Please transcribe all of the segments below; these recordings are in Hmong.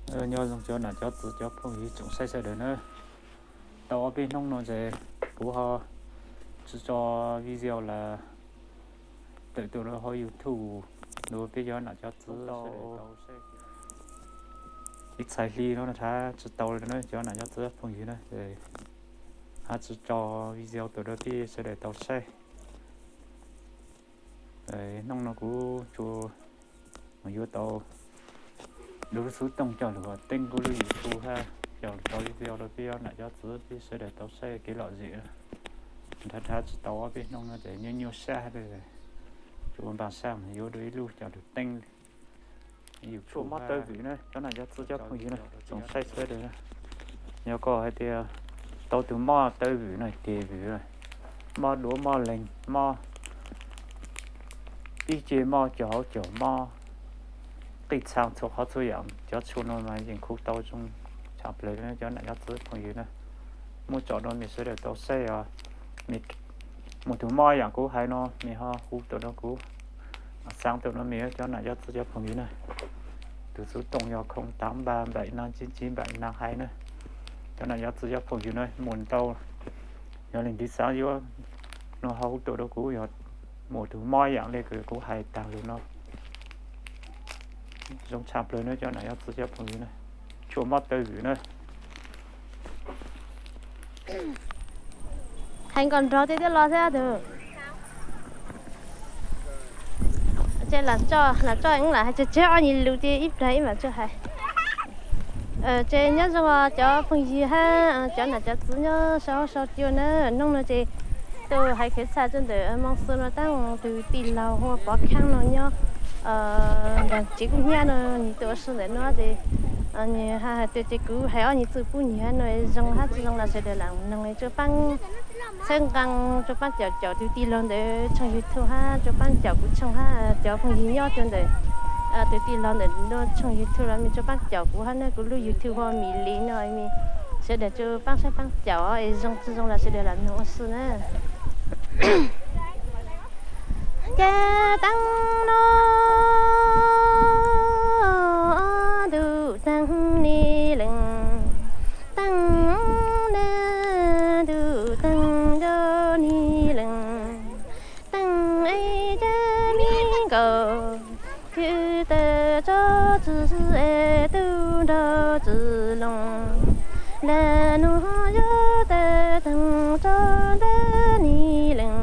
Nyob zoo cov nam cov txwv cov phooj ywg tsoom saib sawv daws na. Tau ob peb hnub no ces kuv ho tsis tso video los tawm tuaj rau hauv YouTube rau peb cov nam cov txwv sawv daws tau saib. Ib txhais hli no rhab tsis tau li na cov nam cov txwv phooj ywg na, ho tsis tso video tuaj rau peb sawv daws tau saib. Hnub no kuv tsuas mus yuav tau lub xub tooj coj lug teeb kuv lub YouTube hab coj lug tso video rau peb cov nam cov txwv peb sawv daws tau saib kev lom zem. Nrhab nrhab tsis tau ob peb hnub no ces nyuaj nyuaj sab li, tsuas npaj sab mus yuav dua ib lub coj lug teeb YouTube. Mob tawv vwm na cov nam cov txwv cov phooj ywg na, tsoom saib sawv daws na. Yog koj hais tias tau tus mob tawv vwm na, tes vwm, mob duav mob leeg, mob ib ce, mob cog hauv caug, mob qij txha txhua qhov txhua yam, cov tshuaj no mas yeej khu tau zoo tshaj plaws li cov nam cov txwv phooj ywg na. Muab tso rau mej sawv daws tau saib os. Mej muaj tus mob yam kuv hais no mej ho hu tuaj rau kuv, xav tuaj rau mej cov nam cov txwv cov phooj ywg na. Tus xub tooj yog không tám ba bảy năm chín chín bảy năm hai na. Cov nam cov txwv cov phooj ywg na, muaj ntau, yog leej twg xav yuav no ho hu tuaj rau kuv, yog muaj tus mob yam li kuv hais tag lug no. Zoo tshaj plaws na cov nam cov txwv cov phooj ywg na, tshuaj mob tawv vwm na. Hais nkaus nrog tiag tiag los thiab tus. Ces lam tso, lam tso lam hais tseg tseg ob nyuag lus ces ib plag ib mam tso hais. Ces nyob zoo cov phooj ywg hab cov nam cov txwv nyob sau sau cua na, hnub no ces tuaj hais kev txhaj rau ntawm Moo Xua no tab tus tij laug hu ua Pov Khaab no nyob nkaag tsev kub hnyiab no, nws tuaj ua si ntawm no ces nws hais tias ces kuv hais ob nyuag txuj pub nyiag no zoo hab tsi zoo los sawv daws lam noog, tsuas paab txhawb nqaa, tsuas paab caum caum tus tij laug ntawd tshooj YouTube hab tsuas paab caum kuv tshooj hab cov phooj ywg nyob rau ntawm tus tij laug ntawm tshooj YouTube los mej tsuas paab caum kuv hab na, kuv lub YouTube hu ua Mim Lis no, mej sawv daws tsuas paab saib paab caum es zoo tsi zoo los sawv daws lam noog ua si na. Ces teeb no ntuj teeb ni leej, teeb na ntuj teeb nco ni leej, teeb es caj mi nkaus, khwv tawm tso tsi es tub nrog tsi loo, lam nug yog tawm teeb tso ntawm ni leej,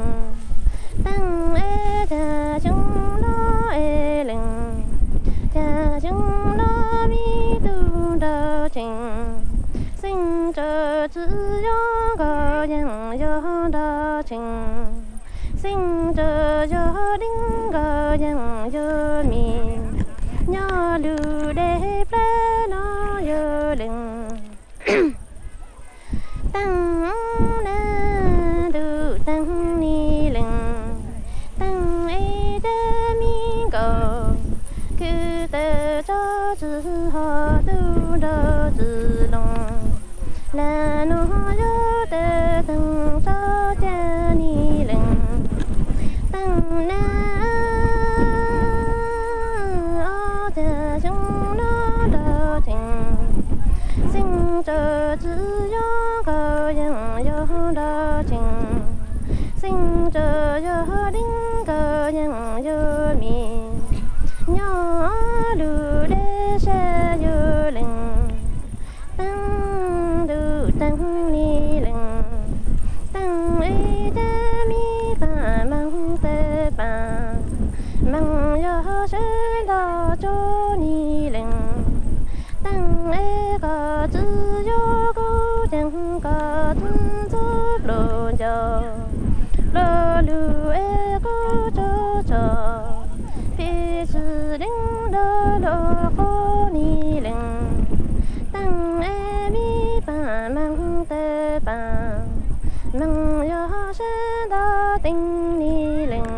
teeb es caj xyoob loj es leej, caj xyoob loj mi tub nrog tseem, xeeb tso tsi yog nkoj yeej yog nrog tseem, xeeb tso yog deeb nkoj yeej yog mim, nyob lub dej plab no yog leej. Teeb na ntuj teeb ni leej, teeb es caj mi nkaus, khwv tawm tso tsi ho tub nrog tsi loo, lam nug yog tawm teeb tso caj ni leej, teeb na ob caj xyoob loj nrog tseem, xeeb tso tsi yog nkoj yeej yog nrog tseem, xeeb tso yog deeb nkoj yeej yog mim, nyob lub dej sab yog leej. Teeb ntuj teeb ni leej, teeb es caj mi paam meej tawg paam, meej yog sawv ntog tso ni leej. Teeb es koj tsi yog kuv ceeb, koj tsi ntxub pluj ncau, pluj lug es kuv tso tso, peb tsi deev nrog luag quav ni leej. Teeb es mi paam meej tawg paam, meej yog sawv ntog teeb ni leej.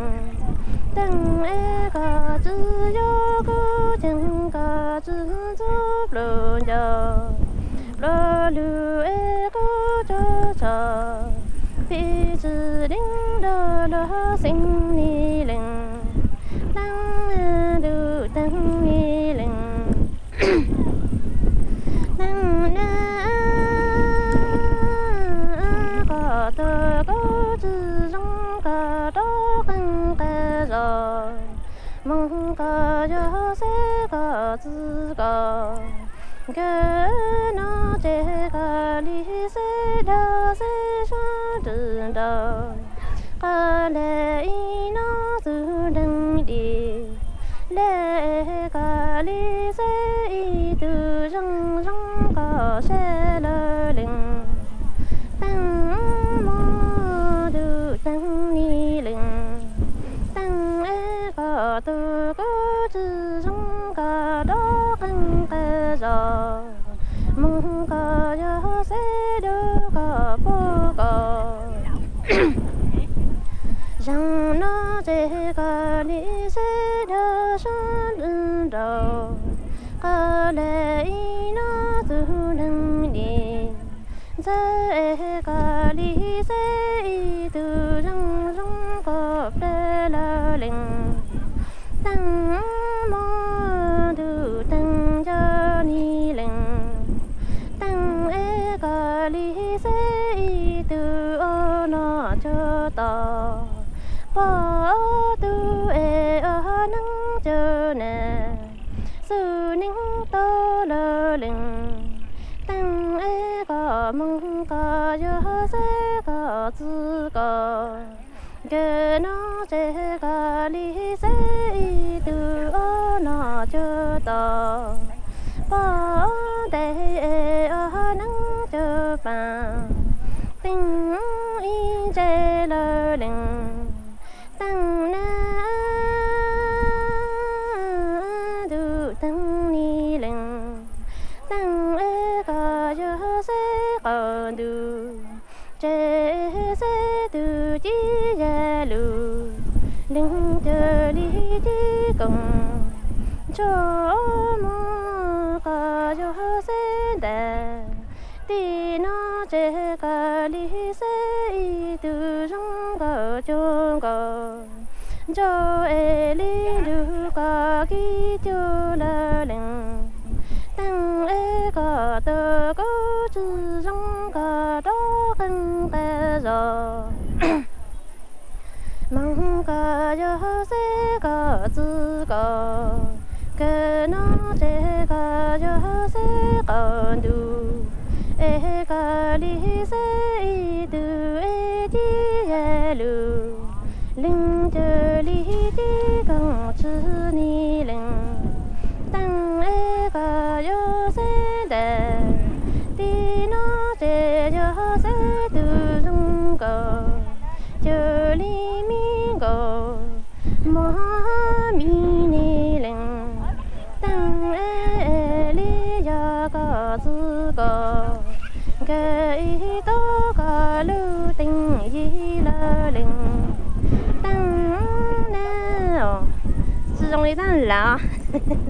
Teeb es koj tsi yog kuv ceeb, koj tsi ntxub pluj ncau, pluj lug es kuv tso tso, peb tsi deev nrog luag xeeb ni leej. Teeb ntuj teeb ni leej, Yog xeb koj txwv koj, nkawd no ces koj li xeb dawb xeb sab nrws nraud. Koj lam ib no txug neeg di, lam koj li xeb ib tug zoo zoo koj sab lawv lees. Teej muaj ntuj teej ni lees, teej es koj tug kuj tsi zoo koj dob qeej qe zos. Moog koj yog xeb dub koj puab koj, zaum no ces koj li xeb dawb sab nrws nraud. Koj lam ib no txug neeg di, ntxawg es koj li xeb ib tug zoo zoo koj plawg lawv lees. Teej muaj ntuj teej nco ni lees, teej es koj li xeb ib tug ua nom cuag tod. Pog tug es ua neeb cuag nam, xub neeb tau lawv lees. Teej es koj moog koj yog xeb koj txwv koj, nkawd no ces koj li xeb ib tug ua nom cuag tod. Pog ntawd es ua neeb cuag paab, teej ib ntse lawv lees. Teej nam ntuj teej ni lees, teej es koj yog xeb qaum ntuj, ces xeb tug ci yag lug, lees cuag li ci koos. Ntsuag muag koj yog xeb ntas, tim no ces koj li xeb ib tug zoo nkauj cuag nkaus. Ntsuag es li nrug koj kib cuag lawv lees, teej es koj tug kuj tsi zoo koj dob qeej qe zos. Moog koj yog xeb koj txwv koj, kawg no ces koj yog xeb qaum ntuj, es koj li xeb ib tug es ci yag lug, lees cuag li ci koos tsi ni lees. Teej es koj yog xeb ntas, tim no ces yog xeb tug zoo nkaus, cuag li mi nkaus, muaj mi ni lees. Teej es li yog koj txwv koj, nkawd ib tug koj lub teej yig lawv lees. Teej nam, tsi zoo li tab lawm.